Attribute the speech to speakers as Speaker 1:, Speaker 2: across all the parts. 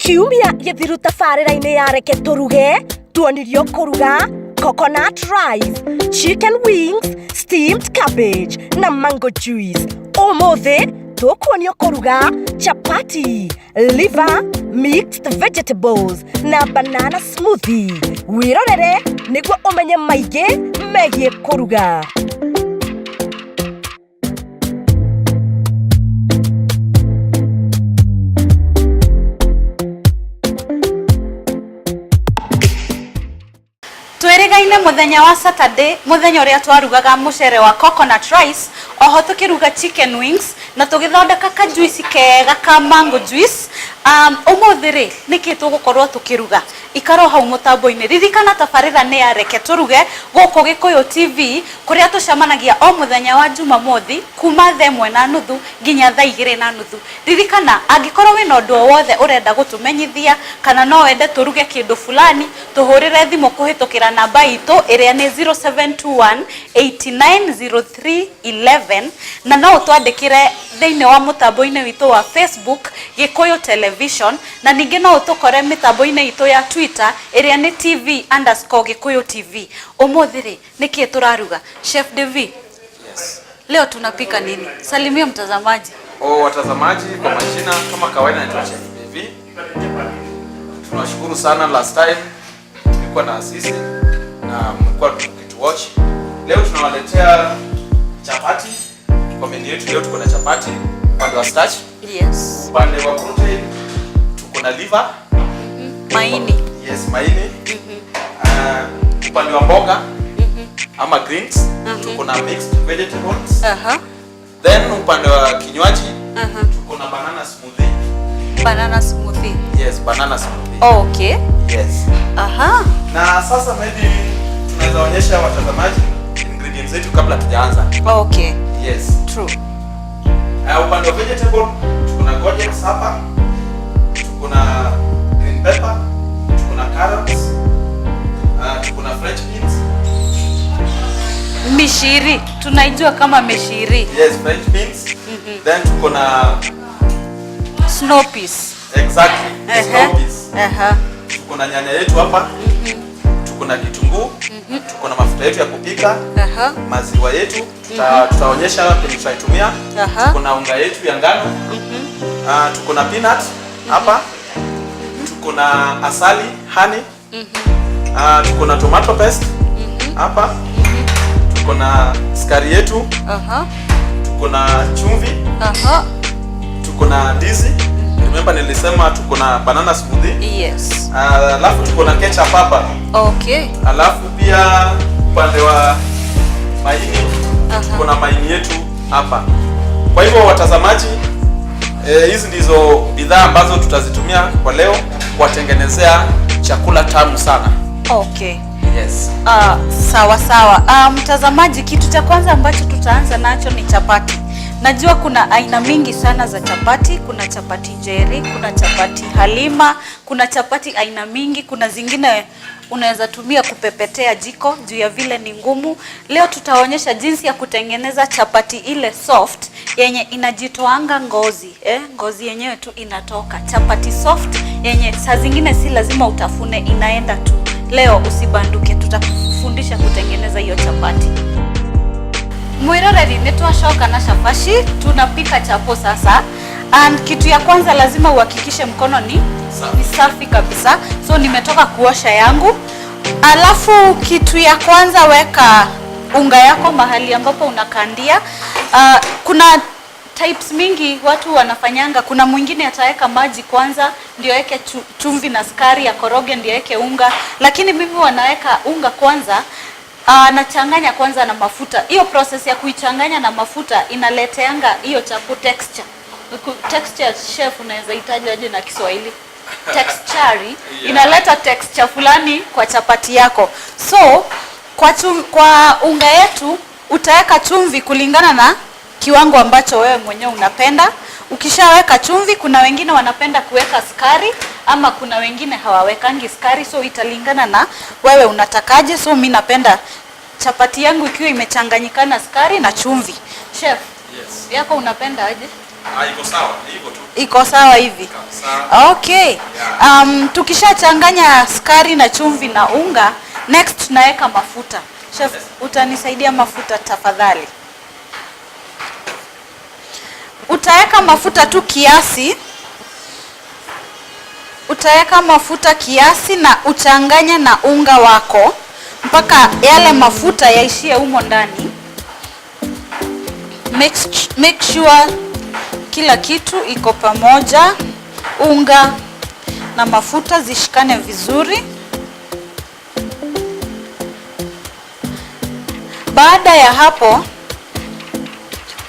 Speaker 1: Kiumia gĩthiru tabarĩra-inĩ ya Reke Tũruge tuonirio kũruga coconut rice, chicken wings, steamed cabbage na mango juice. Ũmũthĩ tũkuonio kũruga chapati, liver, mixed vegetables na banana smoothie. Wĩrorere nĩguo ũmenye maingĩ megiĩ kũruga.
Speaker 2: Twĩrĩgaine mũthenya wa Saturday, mũthenya ũrĩa twarugaga mũcere wa coconut rice, oho tũkĩruga chicken wings na tũgĩthondeka kajuici kega ka mango juice. Ũmũthĩ rĩ, nĩkĩ tũgũkorwo tũkĩruga? Ikara o hau mũtambo-inĩ. Ririkana tabarĩra nĩ ya Reke Tũruge gũkũ Gĩkũyũ TV, kũrĩa tũcemanagia o mũthenya wa Jumamothi kuma thaa ĩmwe na nuthu nginya thaa igĩrĩ na nuthu. Ririkana, angĩkorwo wĩna ũndũ o wothe ũrenda gũtũmenyithia kana no wende tũruge kĩndũ fulani, tũhũrĩre thimũ kũhĩtũkĩra namba itũ ĩrĩa nĩ 0721 8903 11, na no ũtwandĩkĩre thĩinĩ wa mũtambo-inĩ witũ wa Facebook Gĩkũyũ Television, na ningĩ no ũtũkore mĩtambo-inĩ itũ ya Twitter ĩrĩa nĩ TV underscore Gĩkũyũ TV. Ũmũthĩ rĩ, nĩkĩ tũraruga? Chef Devi?
Speaker 3: Yes.
Speaker 2: Leo tunapika nini? Salimia mtazamaji.
Speaker 3: Oh, watazamaji, kwa majina kama kawaida naitwa Chef Devi. Tunashukuru sana, last time tulikuwa na sisi na mlikuwa mkituwatch. Leo tunawaletea chapati kwa menu yetu. Leo tuko na chapati upande wa starch.
Speaker 2: Yes.
Speaker 3: Upande wa protein tuko na liver.
Speaker 2: Maini.
Speaker 3: Yes, maini. Upande wa mboga ama greens tuko na mixed vegetables. Then upande wa kinywaji tuko na banana smoothie.
Speaker 2: Banana smoothie.
Speaker 3: Yes, banana smoothie.
Speaker 2: Okay.
Speaker 3: Yes. Na sasa maybe tunaweza onyesha watazamaji ingredients zetu kabla tujaanza.
Speaker 2: Okay.
Speaker 3: Yes.
Speaker 2: True.
Speaker 3: Upande wa vegetable tuko na courgettes hapa, tuko na green pepper, tuko na carrots, tuko na French beans.
Speaker 2: Mishiri, tunaijua kama mishiri.
Speaker 3: Yes, French beans. Then tuko na
Speaker 2: snow peas.
Speaker 3: Exactly. Snow peas. Tuko na nyanya yetu hapa. Tuko na kitunguu. Tuko na mafuta yetu ya kupika. Maziwa yetu tutaonyesha kwenye tutaitumia. Tuko na unga yetu ya ngano. Tuko na peanut hapa. Tuko na asali, honey. Tuko na tomato paste hapa. Tuko na sukari yetu. Tuko na chumvi. Tuko na ndizi. Remember nilisema tuko na banana smoothie.
Speaker 2: Yes.
Speaker 3: Alafu tuko na ketchup hapa.
Speaker 2: Okay.
Speaker 3: Alafu pia upande wa maini tuko na maini yetu hapa. Kwa hivyo watazamaji, hizi ndizo bidhaa ambazo tutazitumia kwa leo kuwatengenezea chakula tamu sana.
Speaker 2: Okay.
Speaker 3: Yes.
Speaker 2: Sawa sawa. Mtazamaji, kitu cha kwanza ambacho tutaanza nacho ni chapati. Najua kuna aina mingi sana za chapati. Kuna chapati Jerry, kuna chapati Halima, kuna chapati aina mingi, kuna zingine unaweza tumia kupepetea jiko juu ya vile ni ngumu. Leo tutaonyesha jinsi ya kutengeneza chapati ile soft yenye inajitoanga ngozi, ngozi yenyewe tu inatoka. Chapati soft yenye saa zingine si lazima utafune, inaenda tu. Leo usibanduke, tutakufundisha kutengeneza hiyo chapati. Mwiroreri, nĩ twacoka na cabaci, tunapika chapo sasa. And kitu ya kwanza lazima uhakikishe mkono ni
Speaker 3: safi,
Speaker 2: ni safi kabisa. So nimetoka kuosha yangu. Alafu kitu ya kwanza weka unga yako mahali ambapo unakandia. Kuna types mingi watu wanafanyanga. Kuna mwingine ataweka maji kwanza ndio aweke chumvi na sukari akoroge ndio aweke unga, lakini mimi wanaweka unga kwanza. Nachanganya kwanza na mafuta. Hiyo process ya kuichanganya na mafuta inaleteanga hiyo chapo texture. Texture, chef, unaweza itaja aje na Kiswahili? Texture. Inaleta texture fulani kwa chapati yako. So kwa unga yetu utaweka chumvi kulingana na kiwango ambacho wewe mwenyewe unapenda. Ukishaweka chumvi, kuna wengine wanapenda kuweka sukari ama kuna wengine hawawekangi sukari, so italingana na wewe unatakaje. So mimi napenda chapati yangu ikiwa imechanganyikana sukari na chumvi. Chef,
Speaker 3: Yes.
Speaker 2: yako unapenda aje?
Speaker 3: Ah, iko sawa, ni hivyo tu.
Speaker 2: Iko sawa hivi?
Speaker 3: Kabisa.
Speaker 2: Okay.
Speaker 3: Yeah.
Speaker 2: Tukishachanganya sukari na chumvi na unga, next tunaweka mafuta. Chef,
Speaker 3: Yes.
Speaker 2: utanisaidia mafuta tafadhali? Utaweka mafuta tu kiasi. Utaweka mafuta kiasi na uchanganye na unga wako mpaka yale mafuta yaishie humo ndani. Make sure kila kitu iko pamoja, unga na mafuta zishikane vizuri. Baada ya hapo,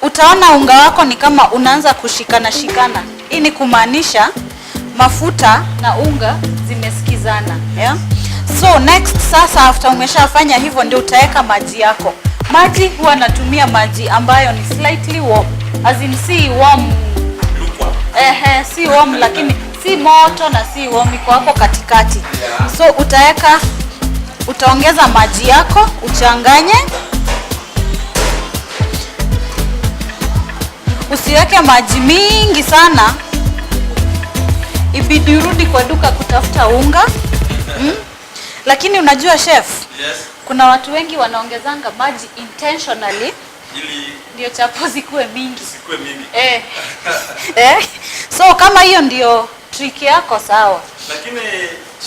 Speaker 2: utaona unga wako ni kama unaanza kushikana shikana. Hii ni kumaanisha mafuta na unga zimesikizana, yeah? So next sasa, after umeshafanya hivyo, ndio utaweka maji yako. Maji huwa natumia maji ambayo ni slightly warm, as in si warm.
Speaker 3: Lukewarm.
Speaker 2: Ehe, si warm lakini si moto na si warm, iko hapo katikati.
Speaker 3: Yeah.
Speaker 2: So utaongeza maji yako, uchanganye. Usiweke maji mingi sana, ibidi urudi kwa duka kutafuta unga. Lakini unajua chef,
Speaker 3: Yes.
Speaker 2: kuna watu wengi wanaongezanga maji intentionally
Speaker 3: Ili
Speaker 2: ndio chapo zikuwe mingi.
Speaker 3: zikuwe mingi.
Speaker 2: So kama hiyo ndio trick yako, sawa.
Speaker 3: Lakini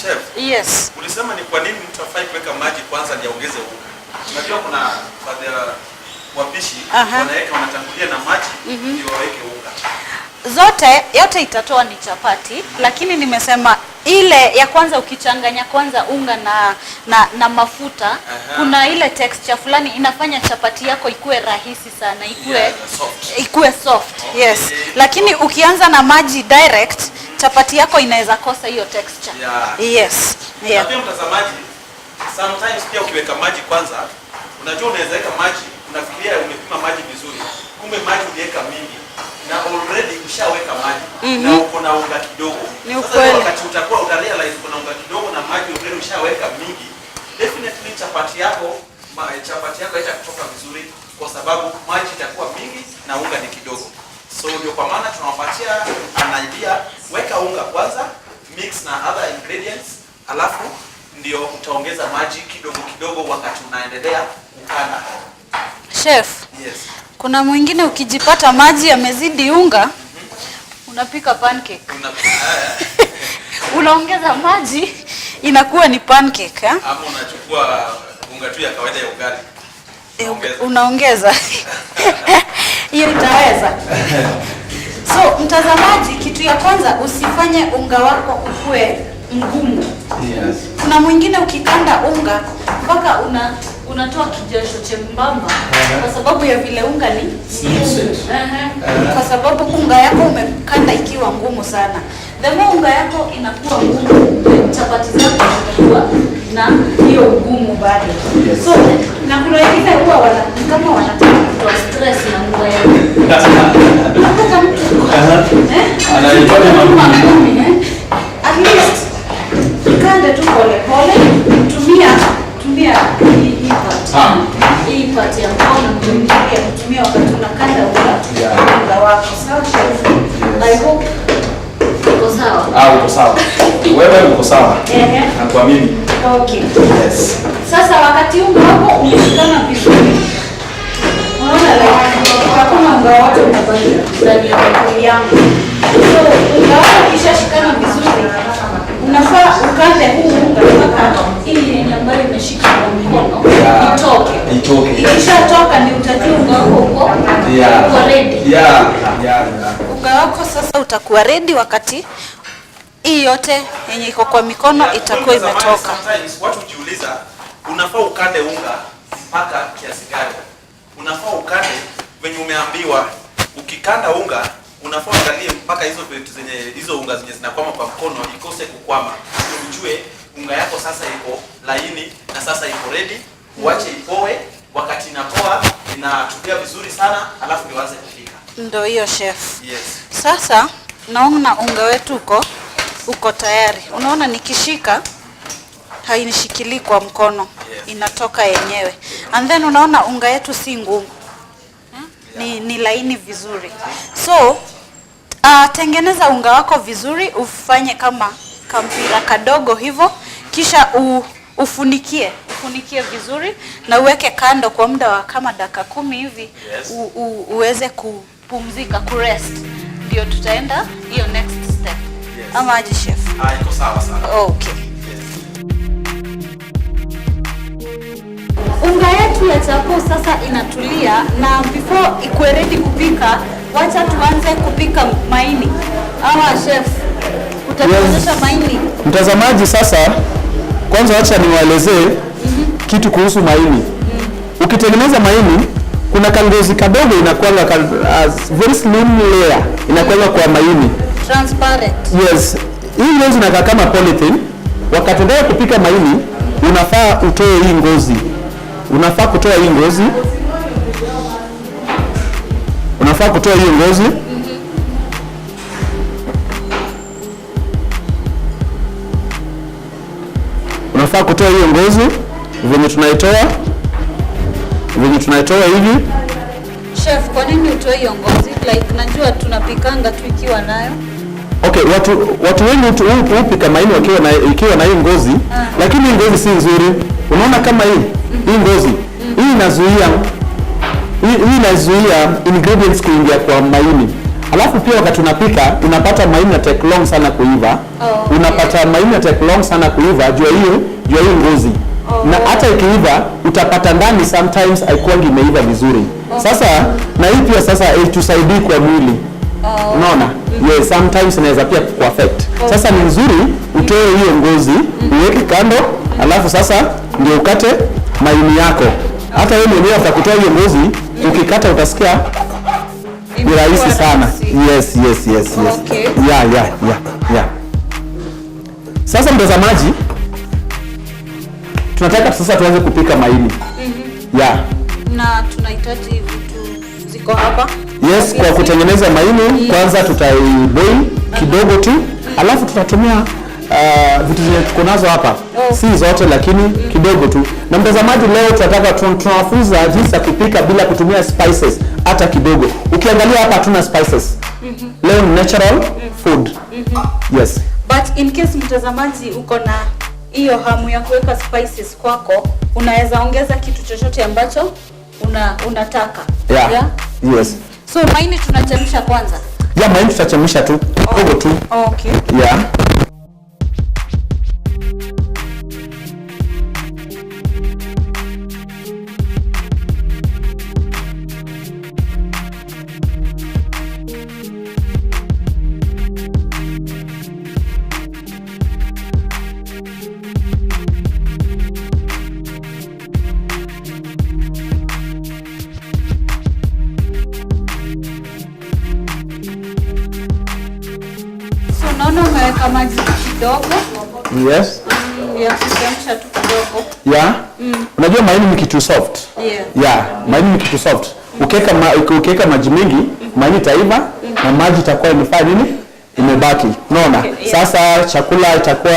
Speaker 3: chef,
Speaker 2: Yes.
Speaker 3: ulisema ni kwa nini mtu afai kuweka maji kwanza ndio aongeze unga? Unajua kuna baadhi ya wapishi wanatangulia na maji ndio waweke unga.
Speaker 2: Zote yote itatoa ni chapati, lakini nimesema ile ya kwanza ukichanganya kwanza unga na mafuta, kuna ile texture fulani inafanya chapati yako ikue rahisi sana, ikue
Speaker 3: Yeah, soft.
Speaker 2: ikue soft.
Speaker 3: Okay.
Speaker 2: Yes. Lakini ukianza na maji direct, chapati yako inaweza kosa hiyo texture. Yes. Yeah.
Speaker 3: Na pia mtazamaji, sometimes pia ukiweka maji kwanza, unajua unaweza weka maji, unafikiria umepima maji vizuri, kumbe maji uliweka mingi na already ushaweka maji na uko na unga kidogo.
Speaker 2: Ni
Speaker 3: Sasa
Speaker 2: ukweli.
Speaker 3: wakati utakuwa uta realize uko na unga kidogo na maji already ushaweka mingi, definitely chapati yako haitakutoka vizuri kwa sababu maji itakuwa mingi na unga ni kidogo. So ndio kwa maana tunawapatia an idea, weka unga kwanza, mix na other ingredients, alafu ndio utaongeza maji kidogo kidogo wakati unaendelea kukanda.
Speaker 2: Chef,
Speaker 3: Yes.
Speaker 2: kuna mwingine ukijipata maji yamezidi unga, unapika pancake. Unaongeza maji inakuwa ni pancake, eh?
Speaker 3: Ama unachukua unga tu ya kawaida ya ugali. Unaongeza.
Speaker 2: Unaongeza hiyo itaweza. So mtazamaji, kitu ya kwanza usifanye unga wako ukue mgumu. Kuna mwingine ukikanda unga mpaka unatoa kijasho chembamba kwa sababu ya vile unga ni ngumu. Ehe. Kwa sababu unga yako umekanda ikiwa ngumu sana. The more unga yako inakuwa ngumu, chapati zako zitakuwa na hiyo ugumu bado. So na kuna wengine huwa ni kama wanataka kutoa stress na unga yao. Unapata mtu, eh?
Speaker 3: Anaifanya
Speaker 2: Kama ngumi, eh? At least ikande tu pole pole, tumia hii part. Hii part ya mkono ndio nzuri ya kutumia wakati unakanda unga wako. Sawa chef? I hope iko sawa.
Speaker 3: Ah, uko sawa. Wewe uko sawa.
Speaker 2: Ehe.
Speaker 3: Nakuamini.
Speaker 2: Okay.
Speaker 3: Yes.
Speaker 2: Sasa wakati unga wako umeshikana vizuri, unaona like hakuna unga wote umebaki ndani ya bakuli yangu. So unga wako ukishashikana vizuri, unafaa ukande huu unga mpaka hii yenye ambayo imeshika kwa mkono itoke.
Speaker 3: Itoke.
Speaker 2: Ikishatoka ndio utajua unga wako uko ready.
Speaker 3: Yeah.
Speaker 2: Unga wako sasa utakuwa ready wakati hii yote yenye iko kwa mikono itakuwa
Speaker 3: Zamani,
Speaker 2: imetoka.
Speaker 3: sometimes watu hujiuliza unafaa ukande unga mpaka kiasi gani? Unafaa ukande venye umeambiwa. Ukikanda unga unafaa uangalie mpaka hizo vitu zenye hizo unga zenye zinakwama kwa mkono ikose kukwama, ndio ujue unga yako sasa iko laini na sasa iko ready. Uache ipoe, wakati inapoa inatulia vizuri sana, alafu ndio uanze kupika.
Speaker 2: Ndio hiyo chef.
Speaker 3: Yes.
Speaker 2: Sasa naona unga wetu uko tayari. Unaona nikishika hainishikilii kwa mkono, inatoka yenyewe. And then unaona unga yetu si ngumu, ni laini vizuri. So Tengeneza unga wako vizuri, ufanye kama kampira kadogo hivyo, kisha ufunikie vizuri na uweke kando kwa muda wa kama dakika 10 hivi.
Speaker 3: Yes.
Speaker 2: Uweze kupumzika, kurest, ndio tutaenda hiyo next step.
Speaker 3: Yes.
Speaker 2: Ama aje, chef?
Speaker 3: Ah, iko sawa sana.
Speaker 2: Okay.
Speaker 3: Yes.
Speaker 2: Unga yetu ya chapo sasa inatulia, na before ikuwe ready kupika, wacha tuanze kupika maini. Ama chef, utatuonyesha
Speaker 4: Yes.
Speaker 2: maini?
Speaker 4: Mtazamaji, sasa kwanza acha niwaelezee kitu kuhusu maini. Ukitengeneza maini, kuna kangozi kadogo inakuanga very slim layer inakuanga kwa maini.
Speaker 2: Transparent.
Speaker 4: Yes, hii ngozi inakaa kama polythene. Wakati unataka kupika maini, unafaa utoe hii ngozi. Unafaa kutoa hii ngozi. Unafaa kutoa hiyo ngozi. Unafaa kutoa hiyo ngozi venye tunaitoa, venye tunaitoa hivi.
Speaker 2: Chef, kwa nini utoe hiyo ngozi? Like, najua tunapikanga tu ikiwa nayo.
Speaker 4: Okay, watu wengi hupika maini wakiwa na ikiwa na hii ngozi, lakini hii ngozi si nzuri. Unaona kama hii ngozi hii inazuia hii inazuia ingredients kuingia kwa maini. Alafu pia wakati unapika unapata maini na take long sana kuiva.
Speaker 2: Oh, okay.
Speaker 4: Unapata maini na take long sana kuiva juu ya hii ngozi. Na hata ikiiva utapata ndani sometimes haikuangi imeiva vizuri. Sasa na hii pia sasa haitusaidii kwa mwili. Unaona? Yes, sometimes inaweza pia kuaffect. Sasa ni nzuri utoe hiyo ngozi, uweke kando, alafu sasa ndio ukate maini yako. Hata wewe mwenyewe after kutoa hiyo ngozi, ukikata utasikia ni rahisi sana. Yes.
Speaker 2: Okay.
Speaker 4: Yeah. Sasa mtazamaji, tunataka sasa tuanze kupika maini. Yeah.
Speaker 2: Na tunahitaji vitu ziko hapa.
Speaker 4: Yes, kwa kutengeneza maini kwanza tutaiboil kidogo tu, alafu tutatumia vitu zenye tuko nazo hapa, si zote lakini kidogo tu. Na mtazamaji, leo tunataka tunawafunza jinsi ya kupika bila kutumia spices hata kidogo. Ukiangalia hapa hatuna spices. Leo ni natural food. Yes.
Speaker 2: But in case mtazamaji uko na hiyo hamu ya kuweka spices kwako, unaweza ongeza kitu chochote ambacho unataka.
Speaker 4: Yeah.
Speaker 2: Yeah?
Speaker 4: Yes.
Speaker 2: So maini tunachemsha kwanza.
Speaker 4: Yeah, maini tutachemsha tu kidogo tu.
Speaker 2: Okay.
Speaker 4: Yeah.
Speaker 2: So unaona umeweka maji kidogo
Speaker 4: Yes.
Speaker 2: Ya kuchemsha tu kidogo.
Speaker 4: Yeah. Unajua maini ni kitu soft.
Speaker 2: Yeah.
Speaker 4: Yeah, maini ni kitu soft. Ukiweka maji mingi, maini itaiva na maji itakuwa imefanya nini? Imebaki. Unaona?
Speaker 2: Okay, yeah.
Speaker 4: Sasa chakula itakuwa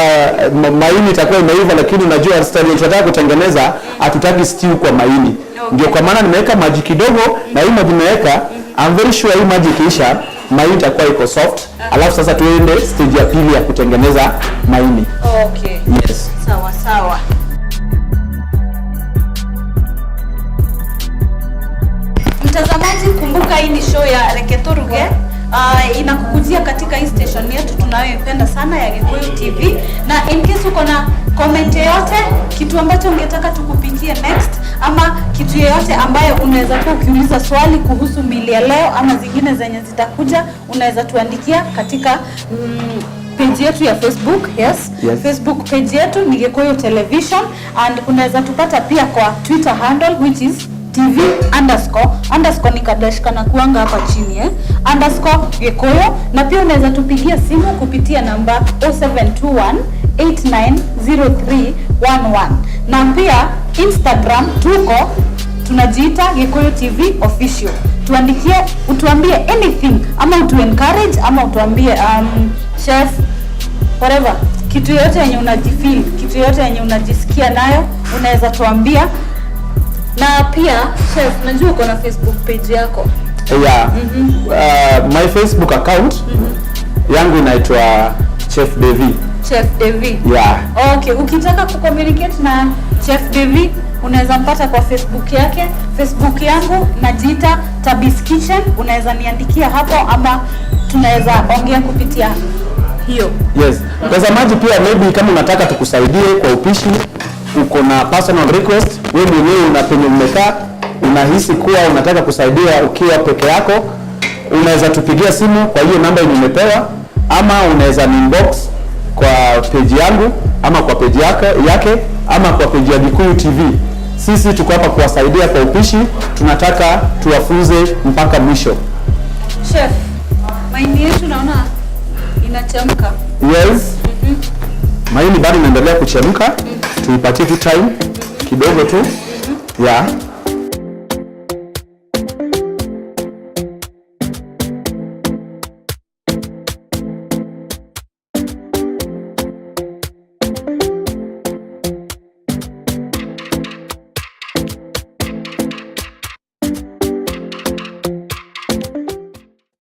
Speaker 4: maini itakuwa imeiva, lakini unajua style tunataka kutengeneza, hatutaki stew kwa maini. Ndio kwa maana nimeweka maji kidogo, na hii maji nimeweka, I'm very sure hii maji ikiisha, maini itakuwa iko soft. Alafu sasa tuende stage ya pili ya kutengeneza maini.
Speaker 2: Okay.
Speaker 4: Yes.
Speaker 2: Sawa sawa. Mtazamaji, kumbuka hii ni show ya Reke Turuge. Inakukujia katika hii station yetu tunayoipenda sana ya Gikuyu TV, na in case uko na comment yoyote, kitu ambacho ungetaka tukupikie next, ama kitu yoyote ambayo unaweza kuwa ukiuliza swali kuhusu meal ya leo ama zingine zenye zitakuja, unaweza tuandikia katika page yetu ya Facebook. Yes.
Speaker 4: Yes.
Speaker 2: Facebook page yetu ni Gikuyu Television, and unaweza tupata pia kwa Twitter handle which is TV underscore underscore ni kadash kana kuanga hapa chini underscore Gikuyu, na pia unaweza tupigia simu kupitia namba 0721 890311, na pia Instagram tuko tunajiita Gikuyu TV Official. Tuandikie, utuambie anything, ama utu encourage, ama utuambie chef, whatever, kitu yoyote yenye unajifeel, kitu yoyote yenye unajisikia nayo unaweza tuambia. Na pia chef, najua uko na Facebook page yako.
Speaker 4: Yeah. My Facebook account yangu inaitwa Chef Devi.
Speaker 2: Chef Devi.
Speaker 4: Yeah.
Speaker 2: Okay, ukitaka kucommunicate na Chef Devi unaweza mpata kwa Facebook yake. Facebook yangu najiita Tabis Kitchen, unaweza niandikia hapo ama tunaweza ongea kupitia hiyo.
Speaker 4: Yes. Mtazamaji pia maybe kama unataka tukusaidie kwa upishi, uko na personal request, wewe mwenyewe una penye umekaa, unahisi kuwa unataka kusaidia ukiwa peke yako, unaweza tupigia simu kwa hiyo namba yenye umepewa, ama unaweza ni inbox kwa page yangu ama kwa page yake ama kwa page ya Gikuyu TV. Sisi tuko hapa kuwasaidia kwa upishi, tunataka tuwafunze mpaka mwisho.
Speaker 2: Chef, mahindi yetu naona inachemka.
Speaker 4: Yes. Mahindi bado inaendelea kuchemka. Tuipatie tu time kidogo tu. Yeah.